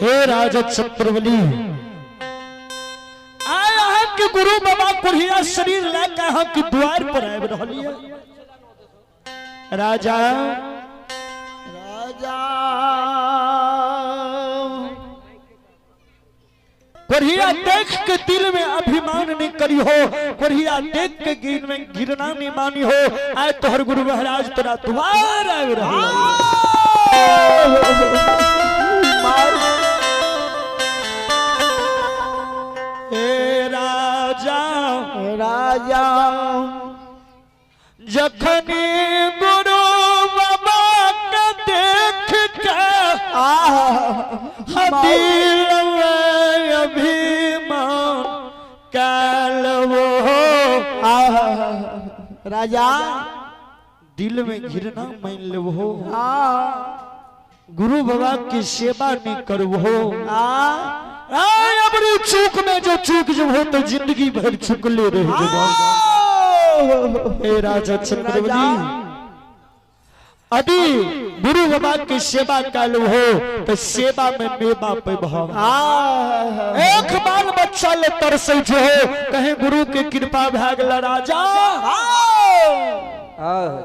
हे राजा चंद्रवली, आय अहाँ के गुरु बाबा कुढ़िया शरीर लए के अहाँ के द्वार पर आबि रहल ये। राजा, राजा, कोढ़िया देख के दिल में अभिमान नहीं करी हो, कोढ़िया देख के गिर में गिरना नहीं मानी हो। आए तोहर गुरु महाराज तोरा द्वार आबि रहल। हे राजा, राजा, जखनी गुरु बाबा के देख के दिल में अभिमान कैल वो, राजा, दिल में घृणा मान लेबो, गुरु बाबा की सेवा नहीं करबो, अबरी चूक में जो चूक जो हो तो जिंदगी भर चुकले रह जेबो। हे राजा चंद्रवली, अभी गुरु बाबा की सेवा कल हो तो सेवा में मेवा पे भाव। एक बाल बच्चा ले तरसे जो हो, कहीं गुरु के कृपा भागल राजा।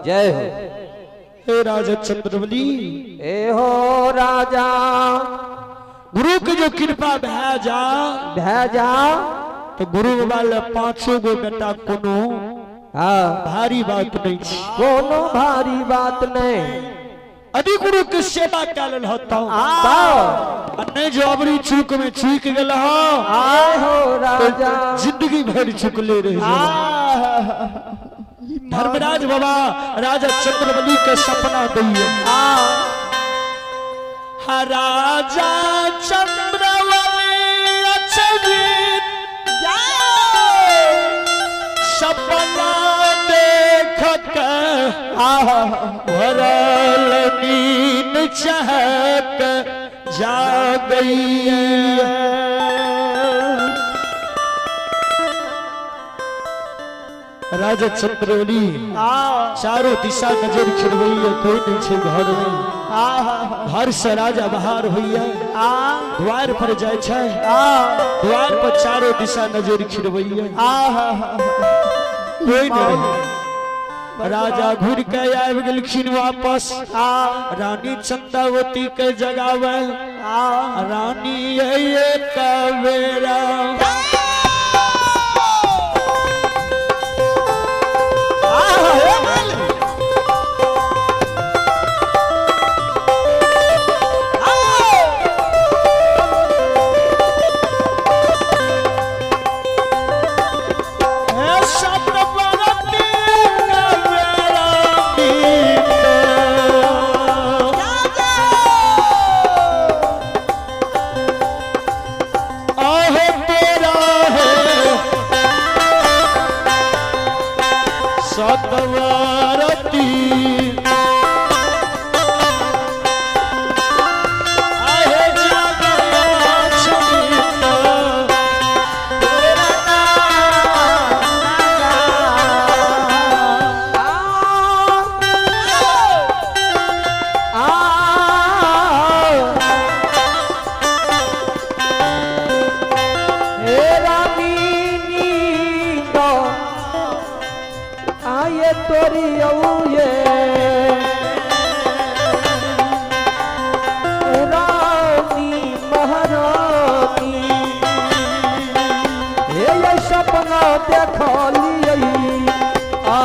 जय हो। हे राजा चंद्रवली, ए हो राजा, गुरु के जो कृपा भै जा, भै जा, तो गुरु बाबा ले पांचों गो बेटा कोनो भारी बात नहीं छी, कोनो भारी बात नहीं। यदि गुरु के सेवा कैल होता नहीं जो अबरी चूक में चूक गेल हो, आए हो राजा, जिंदगी भर चुकले रह। धर्मराज बाबा राजा चंद्रबली के सपना दिए। राजा चंद्रबली सपना देख के भरल नींद चहक जा गई। राजा चंद्रवली चारों दिशा नजर खिरवैया, कोई नहीं छे घर में। घर से राजा बाहर होइया, द्वार पर जाय छै, द्वार पर चारों दिशा नजर खिरवैया, कोई नहीं रहे। राजा घुर के आबि गेलखिन वापस। रानी चंदावती के जगावे, रानी ये कवेरा सतवारती आहे सपना देखलियै आ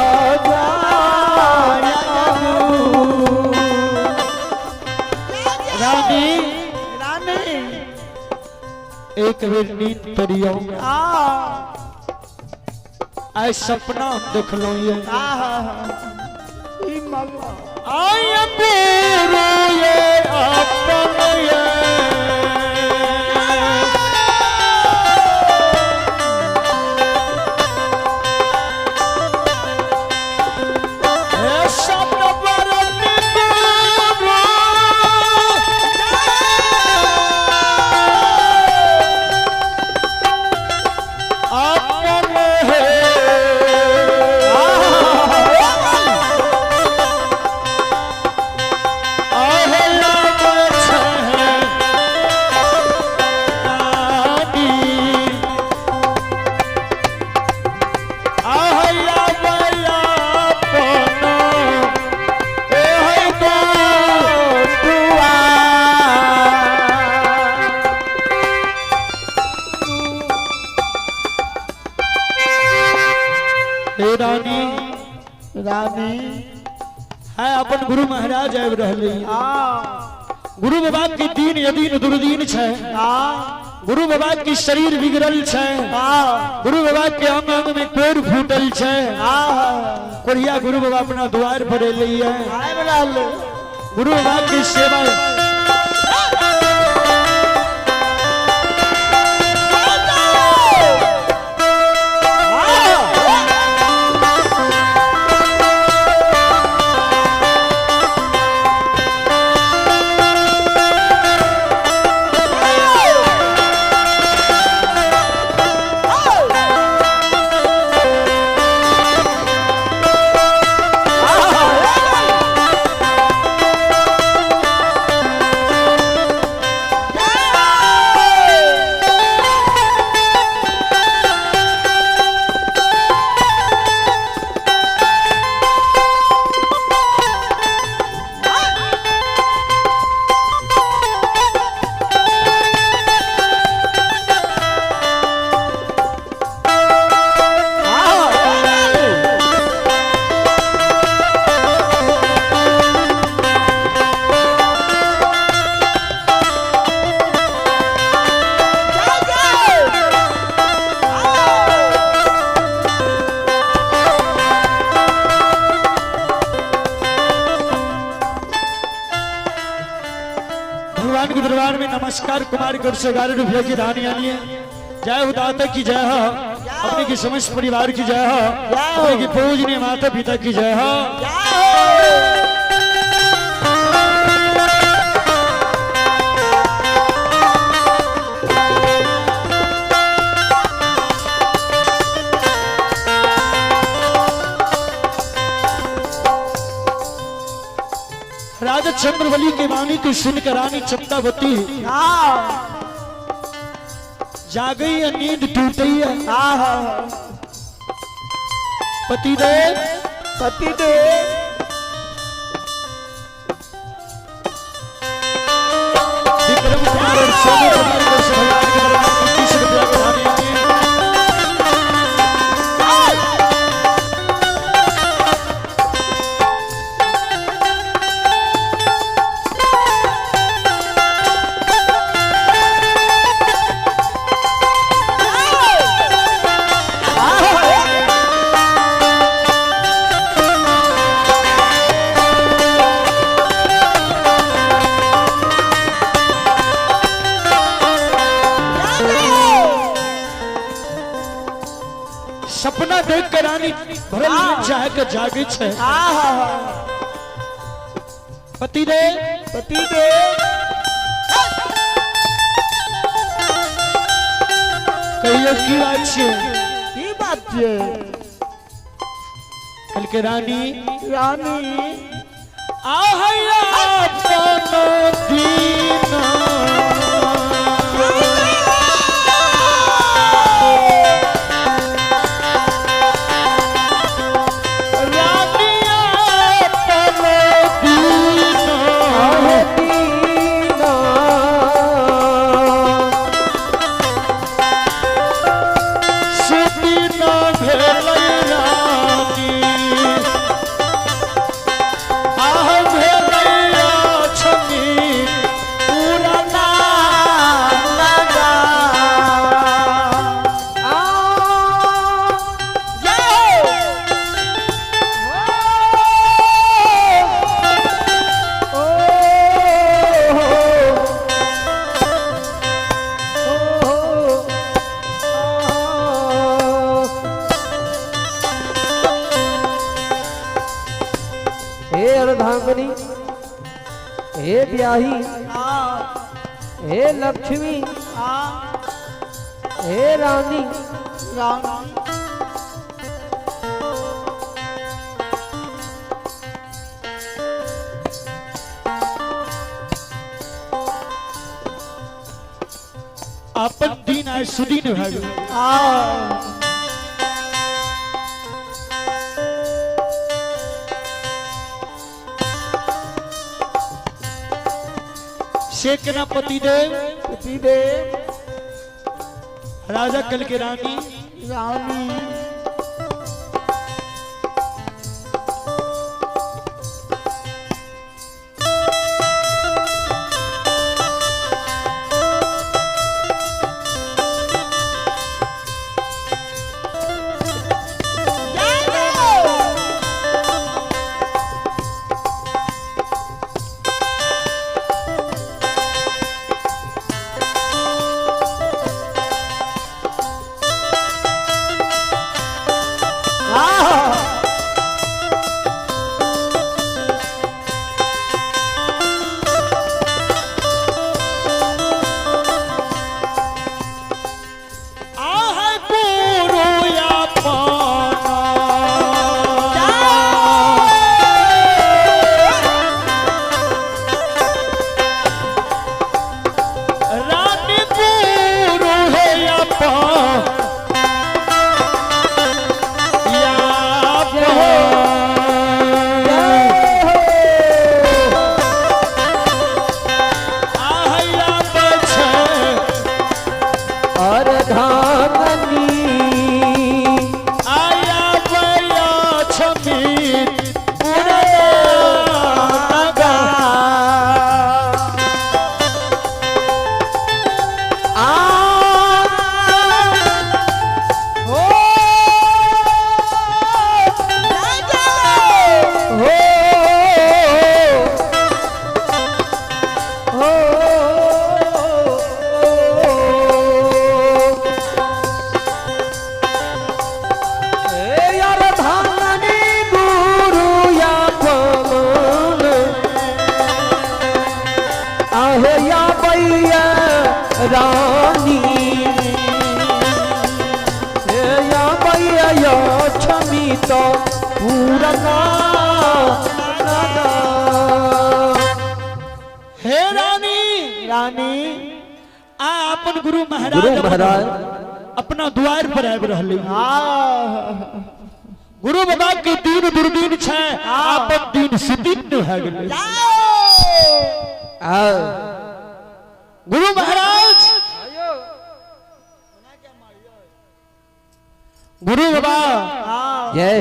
रानी, रानी, एक बेर नींद तोड़ियो। आइ सपना देखलहुँ ये। आय गुरु ये अपन ये, हे रानी, रानी, है अपन गुरु महाराज आबि रहले। गुरु बाबा के दिन यदि दुर्दिन छै, गुरु बाबा के शरीर बिगड़ल छै, गुरु बाबा के अंग अंग में कोर फूटल छै। कोरिया गुरु बाबा अपना द्वार पर एलै है। आबि रहले। गुरु बाबा की सेवा भगवान के दरबार में नमस्कार कुमार कर से 11 रुपये की दानी आनी है। जय हो दाता की जय हो, अपने की समस्त परिवार की जय हो, अपने की पूजनीय माता पिता की जय हो। राजा चंद्रबली के वाणी को सुनकर रानी चंदावती जागई है, नींद टूटी है। पतिदेव, पतिदेव, विक्रम कुमार और सोनू कुमार को भगवान के दरबार में 30 रुपया के दानी आनी है। सपना देख कर रानी भरल नींद चाहे के जागे छे। पतिदेव, पतिदेव, कहियो की बात छे? की बात छै? कल के रानी, रानी, आहया अपन दीना, रानी अपन दीना, दीना, सुती न भेलै रानी, आह भेलै अछनी पुराना लगा। आ ओ हे अर्धांगिनी, हे ब्याही, हे लक्ष्मी, हे रानी, रानी, अपन दिन आय सुदिन भऽ गेल। से केना पतिदेव? पतिदेव, राजा कल के रानी, रानी, आ हो हो हो हे यार धानी गुरु या पवन आहे या बैया रानी हे या बैया या छमी तो पूरना हे रानी रानी आ अपन गुरु महाराज गुरु महाराज। अपना द्वार पर आबि रहले। आ गुरु बाबा के दीन दुर्दीन छै, अपन दिन सुदीन भए गेलै। आ गुरु महाराज, गुरु बाबा जय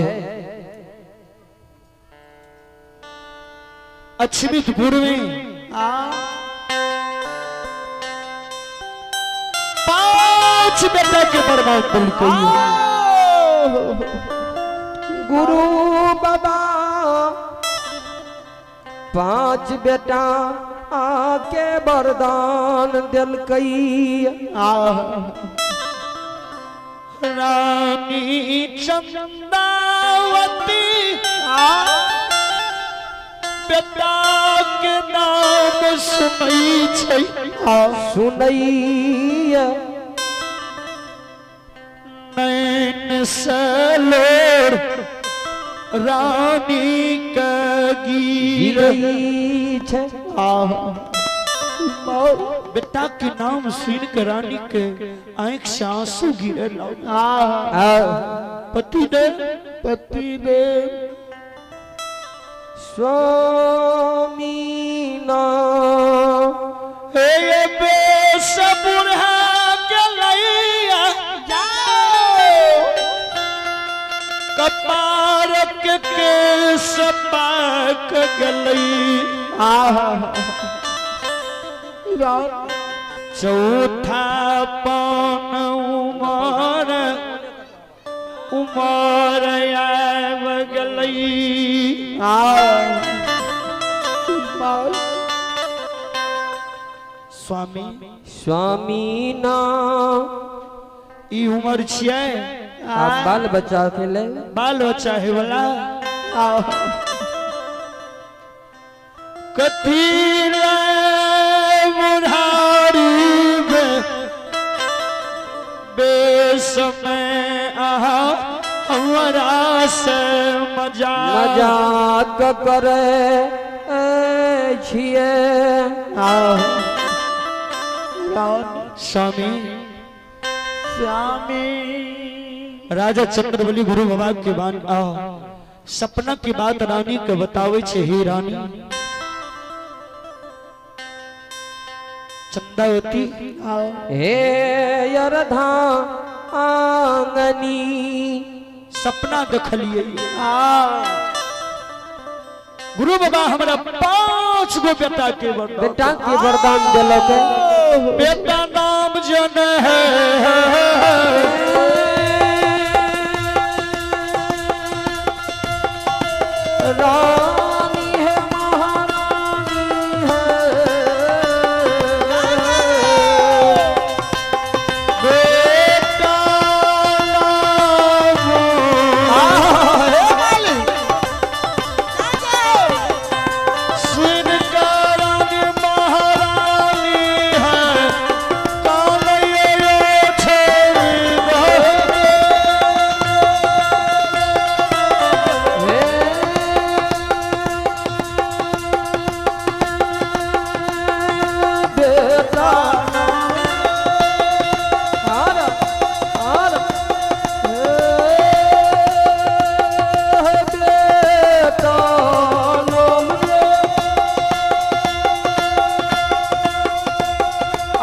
अक्षमितपुर में 5 बेटा के बर्बाद देलकै। गुरु बाबा 5 बेटा आके वरदान देलकै। रानी चंदावती बेटा के नाम सुनै छै, सुनैया नैन से लोर रानी के गिर गिरै छै। बेटा के नाम सुन के रानी के आंख से आंसू गिरे लागल। आ पति देव, पति देव स्वामी ना हे बेस बुढ़ा गेलैया, कपार के केस पाक गेलै। चौथा पान उमर उमर आबि गेलै। स्वामी स्वामी ना ई उमर छियै आ बाल बच्चा के ले बाल बच्चा है वाला। कथी रे बुढ़ारी बेस में आहा हमरा से मजा मजाक करे छिए। स्वामी स्वामी राजा चंद्रबली गुरु बाबा के बान आ सपना की बात रानी के बतावे छे। हे रानी चंदावती, हे यरधा आंगनी सपना देखलिए गुरु बाबा हमरा 5 गो बेटा के वरदान बेटा के वरदान देलक। बेटा नाम जन है रानी है महारानी है बेटा नाम सुन कर महारानी है कान ये छोड़ी दो। बेटा हर हर बेटा नाम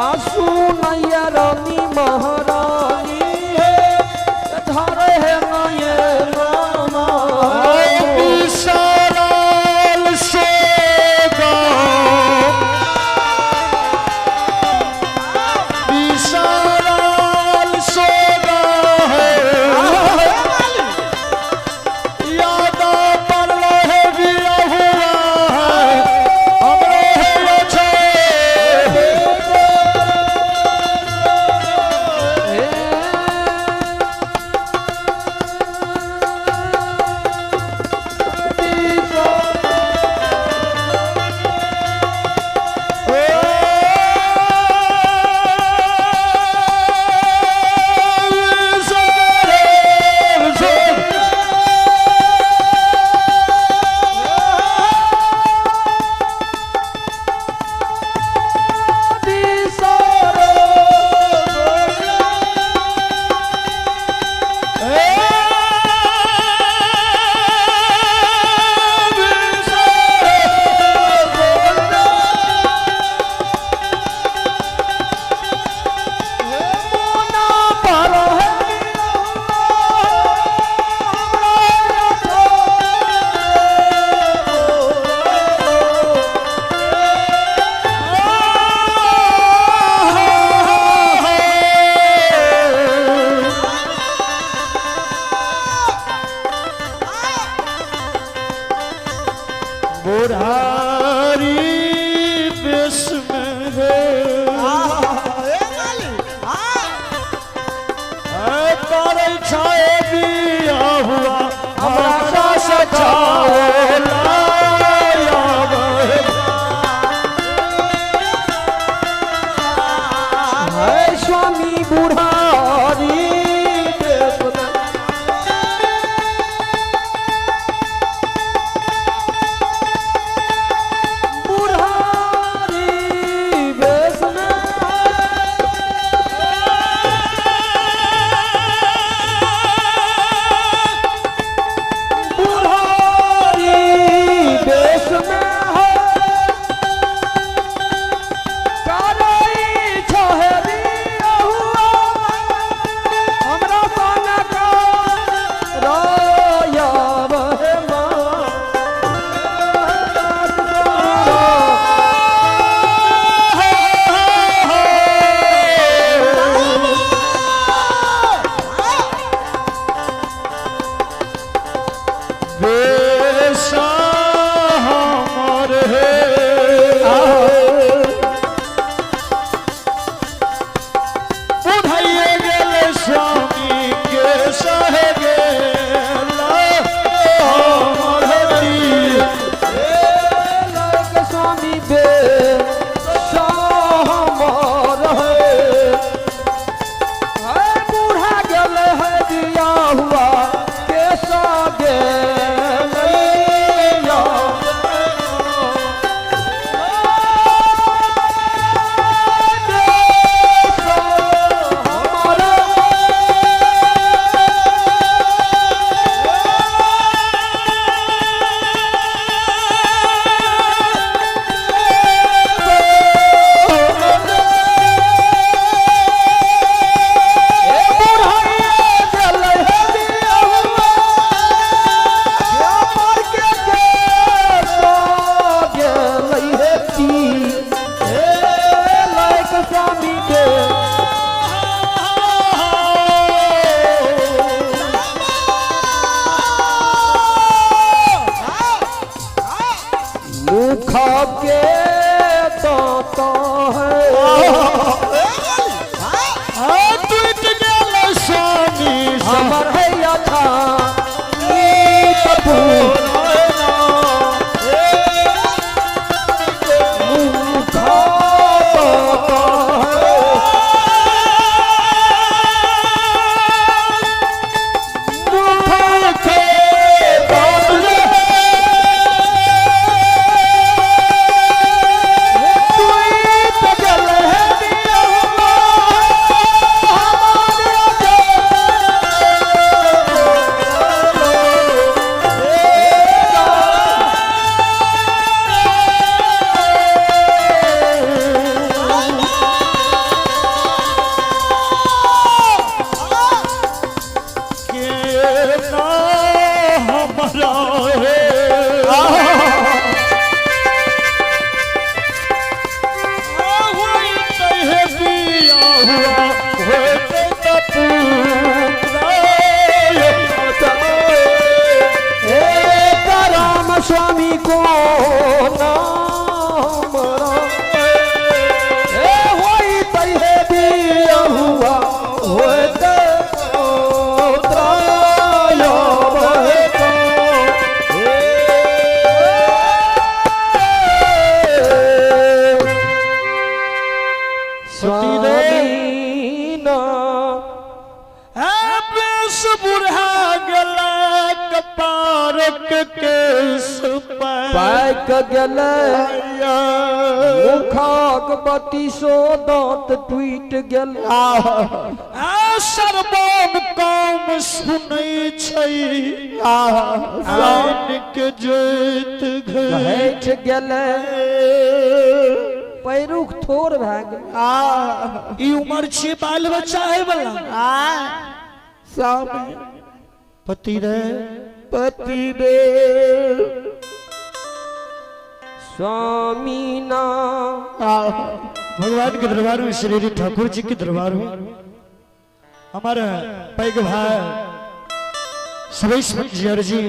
आंसू नैया रानी महारानी है धर है नये रामा विशाल से गाँव स्वामी बुढ़ारी देश में। बुढ़ारी वेश में बुढ़ारी वेश में है करई छहरी रहुआ हमरा सन का रायाब हे माँ बेसा हमर हे बुढ़ाइए गेल स्वामी के सह गेल हमर हरि। लग स्वामी बे हमर है है बूढ़ा गेल है दिया हुआ केसा गेल या। हमर ए बुढ़ाइए गेल है दिया हुआ के मर के केसा गेल है ती हे लायक स्वामी के मुख के तो है आ टूट गेल स्वामी हमर है यथा नीत मुख तो है मुख के दाँत टूट गेल है दिया हुआ के ना हमरा हे होइते हे बिया हुआ होइते त हे राम स्वामी को नाम राम। हे होई तैहे दिया हुआ होते त्रायो बहतो। हे स्वामी ना बेस बुढ़ा गेला कपारक केस पाइक गेलै मुखक बत्तीसो दाँत टूटि गेल आ सरबन कम सुनै छै आन के जोत घर घटि गेलै पैरुख थोड़ भए गेल ई उम्र छी बाल बच्चा है वाला स्वामी पति रे पति देव स्वामी ना भगवान के दरबार में श्री हरि ठाकुर जी के दरबार में हमारे पैघ भाई सुरेश जी जी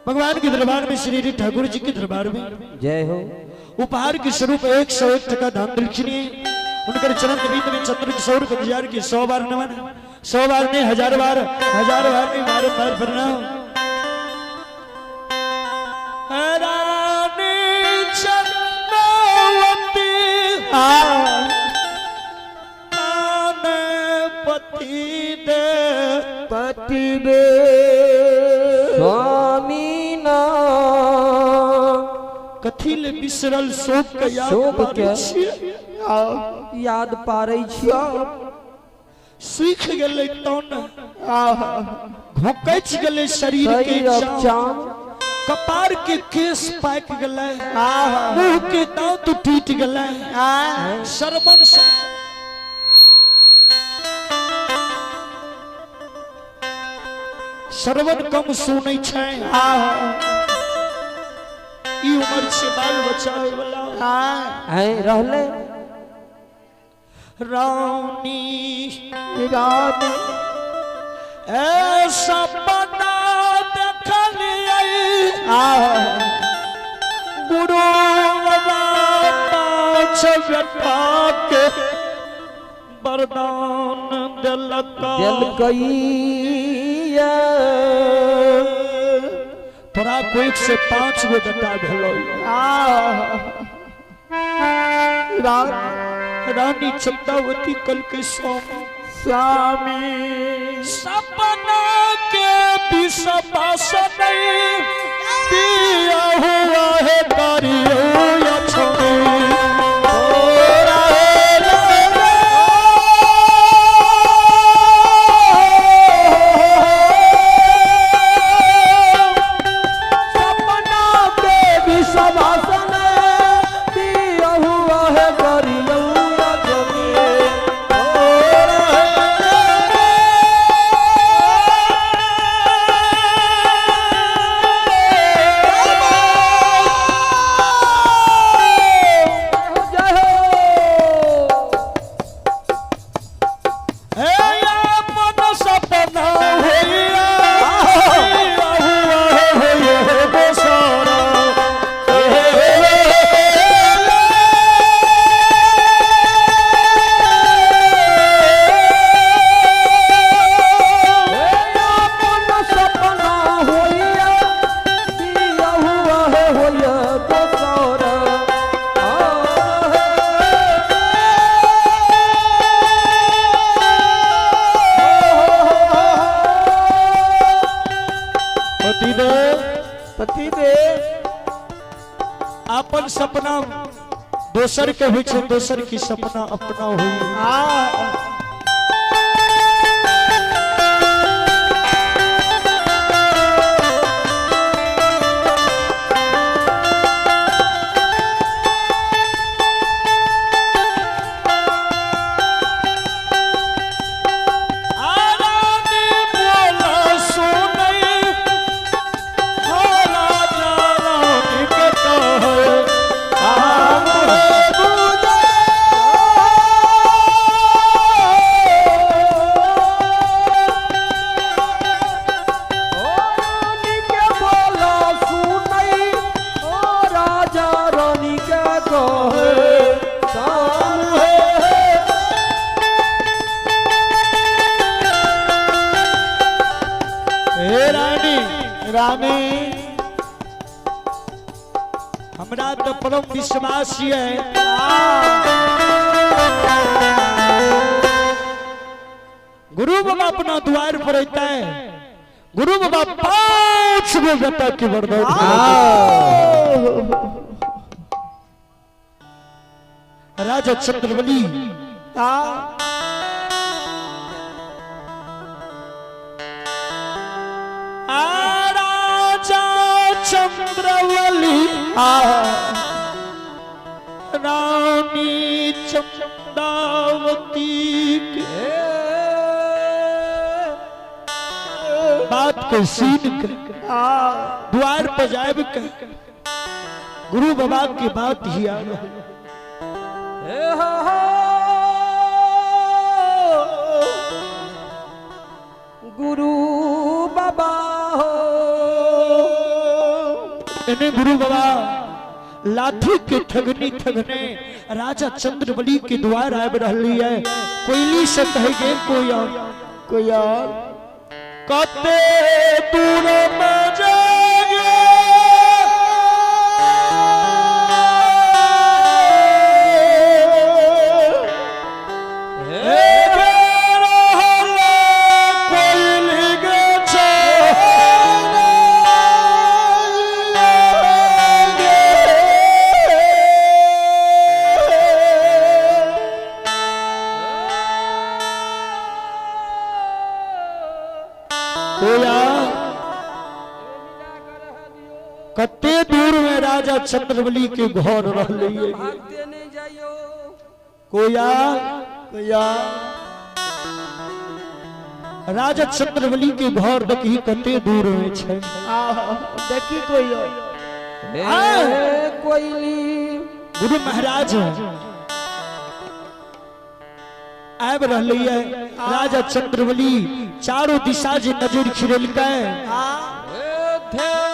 भगवान के दरबार में श्री हरि ठाकुर जी के दरबार में जय हो उपहार के स्वरूप 101 टका दान दक्षिणी उनकर चरण निमित्त में चंद्र किशोर पंजियार की 100 बार नमन, 100 बार नहीं 1000 बार, 1000 बार नहीं बार बार प्रणाम। रानी चंद्रावती पति देव स्वामी ना कथी ले बिसरल शोक के याद शोक पारै के। छियै? याद पारै छी। सूख गेलै तन, घोकच गेलै शरीर के शरीरक चाम, चाम, कपार के केस पाकि गेलै, मुंह के दांत टूटि गेलै, श्रवण श्रवण कम सुनै छै। ई उम्र छै बाल बच्चा होय वाला। हैं रहले रानी रानी ए सपना देखलियै गुरु बाबा पाँच बेटा के वरदान देलक देलकैया। तोरा कोख से 5 गो बेटा भेलो। रानी चंदावती कल के स्वामी स्वामी सपना के विश्वास नहीं दिया हुआ है करियो या छोड़ी। सपना के विश्वास दिया हुआ है करियो या छोड़ी। जय हो। हे अपन सपना होइया दिया हुआ है होइए गोसारा। अपन सपना होइया दिया हुआ है होइया गोसारा। पतिदेव पति देव अपन सपना दोसर के होइ छै, दोसर की सपना अपना होइ। आरानी बोला सुनै, हो राजा रानी के कहै, आम है रानी के बोला सुनै, ओ राजा रानी के कहे शाम हे। हे रानी रानी हमरा तो परम विश्वास ये गुरु बाबा अपना द्वार पर रहता है। गुरु बाबा 5 गो बेटा की वरदान। राजा चंद्रबली राजा चंद्रवली रानी चंदावती के बात के सुन के द्वार पर जाए के गुरु बाबा की बात ही आ रही। गुरु बाबा हो इन्हें गुरु बाबा लाठी के ठगनी ठगने राजा चंद्रबली के द्वार आब रही है। कोयली से कहेंगे कोई और कोई और कते दूर में जागे हे रे रहले कोयली गे। कोया कते दूर में राजा चंद्रबली के घर रहले। भागते नहीं जाइयो। कोया कोया राजा चंद्रबली के घर देखी कते दूर में छै। देखी कोया। हे कोयली। गुरु महाराज आबि रहले है। राजा चंद्रबली चारों दिशा जे नजर खिरेलकै। हे।